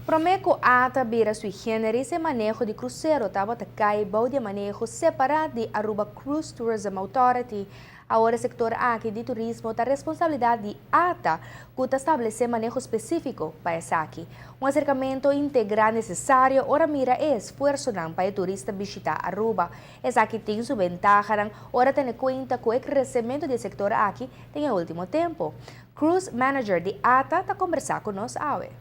Prome cu ATA bira sui generis, e maneho di crucero tabata cay bou di e maneho separa di Aruba Cruise Tourism Authority. Awor e sector aki di turismo ta responsabilidad di ATA cu ta establece maneho specifico pa esaki. Un acercamento integra necesario ora mira e esfuerzonan pa e turista bishita Aruba. Esaki tin su bentahanan ora tene cuenta cu e crecemento di e sector aki den e ultimo tempo. Cruise Manager di ATA ta combersa cu nos awe.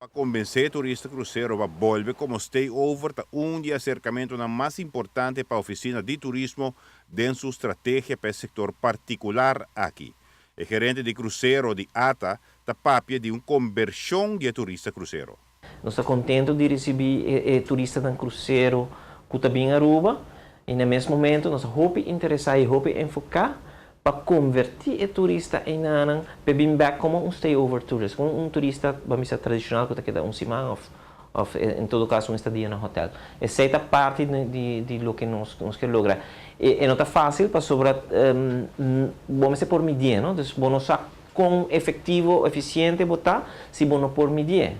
Pa konbensé turista krusero pa bolbe komo stay-over ta un di e aserkamentunan mas importante pa Ofisina di Turismo den su strategia pa e sektor partikular aki. E gerente di krusero di ata ta papia di un kombershon di e turista krusero. Nos ta kontentu di risibí e turistanan krusero ku ta bin Aruba i na mes momentu nos ta hopi interesá i hopi enfoká pa konvertí e turista einanan p'e bin bèk komo un stay-over tourist, komo un turista ban bisa tradishonal ku ta keda un siman òf òf en todo kaso un estadia na hotèl. Esei ta parti di di loke nos nos ke logra. E e no ta fásil pasobra bo mester por midié, no? Dus bo no sa kon efektivo o efisiente bo ta si bo no por midié.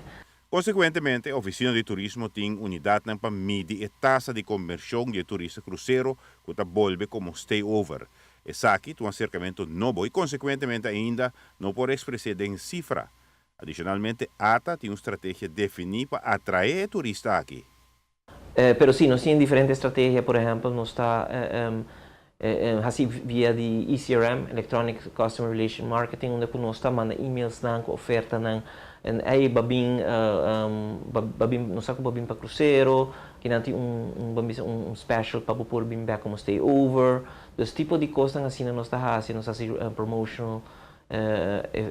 Konsekuentemente, Ofisina di Turismo tin unidatnan pa midi e tasa di kombershon di e turista krusero ku ta bolbe komo stay-over. Esaki ta un aserkamentu nobo i konsekuentemente ainda no por ekspres'é den sifra. Adishonalmente, ata tin un strategia definí pa atraé e turista aki. Pero sí, nos tin diferente strategia, por ehèmpel nos ta hasi via di ECRM, Electronic Customer Relation Marketing, unda ku nos ta manda emailsnan ku ofertanan en ey ba bin ba bin nos sa ku ba bin pa krusero, kinan tin un un ban bisa un special pa bo por bin bèk komo stay over. Dus tipo di kosnan asina nos ta hasi, nos ta hasi promotional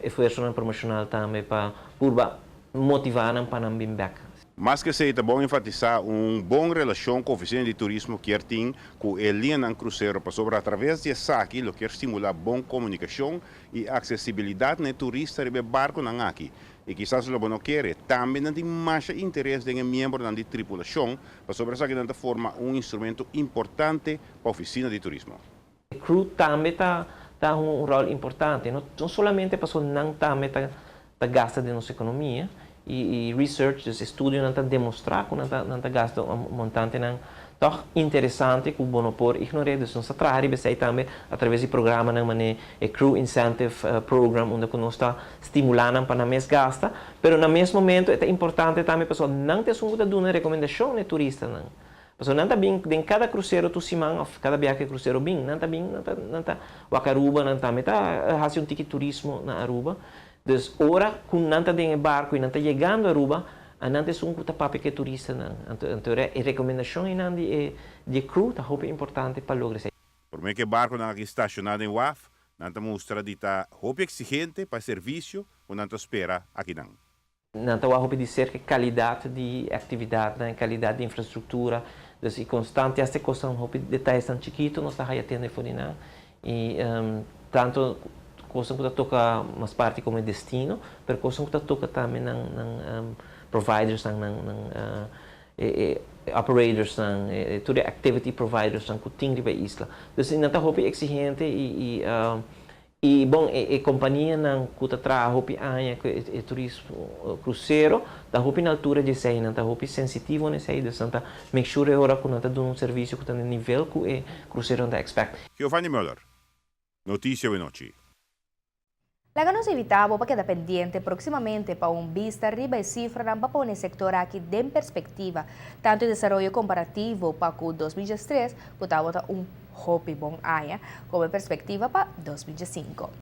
esfuersonan promoshonal tambe pa purba motivá nan pa nan bin bèk. Mas ke esei ta bon enfatisá un bon relashon ku Ofisina di Turismo kier tin ku e liñanan krusero pasobra atraves di esaki lo kier stimulá bon komunikashon i aksesibilidat na e turista riba e barkunan aki. I kisas lo bo no kere, tambe nan tin masha interes den e miembronan di tripulashon pasobra esakinan ta forma un instrumento importante pa Ofisina di Turismo. E crew tambe ta ta hunga un ròl importante, no no solamente pasobra nan tambe ta ta gasta den nos ekonomia i i research, dus estudionan ta demostrá ku nan ta nan ta gasta un montantenan tòg interesante ku bo no por ignor'é, dus nos ta traha riba esei tambe atraves di programanan manera e Crew Incentive Program unda ku nos ta stimulá nan pa nan mes gasta, pero na mes momento e ta importante tambe pasobra nan ta esun ku ta duna rekomendashon na e turistanan. Pasobra nan ta bin den kada krusero tur siman òf kada biaha ku e krusero bin, nan ta bin, nan ta nan ta wak Aruba, nan tambe ta hasi un tiki turismo na Aruba. Dus ora ku nan ta den e barku i nan ta yegando Aruba, nan ta esun ku ta papia ku e turistanan. Anto anto e rekomendashon einan di e di e crew ta hopi importante pa logra esei. Promé ku e barkunan aki stashoná den waf, nan ta mustra di ta hopi eksigente pa e servisio ku nan ta spera akinan. Nan ta wak hopi di serka e kalidat di e aktividatnan, e kalidat di infrastruktura. Dus i konstante hasta e kosnan hopi detayesnan chikitu nos ta haya tende for di nan. I tantu kosnan ku ta toka mas parti komo e destino, pero kosnan ku ta toka tambe nan nan providersnan, nan nan e operadorsnan, e tur e activity providersnan ku tin riba e isla. Dus nan ta hopi eksigente i i I bon, e kompanianan ku ta traha hopi aña ku e turismo krusero ta hopi na altura di esei, nan ta hopi sensitivo na esei, dus nan ta make sure e ora ku nan ta duna un servisio ku ta na nivel ku e kruseronan ta expect. Giovanni Muller, Noticia Wenochi. Laga nos invitá bo pa keda pendiente próksimamente pa un bista riba e sifranan pa pone e sektor aki den perspektiva, tantu e desaroyo komparativo pa ku 2013 ku tabata un Hopi bon aña, komo e perspektiva pa 2015.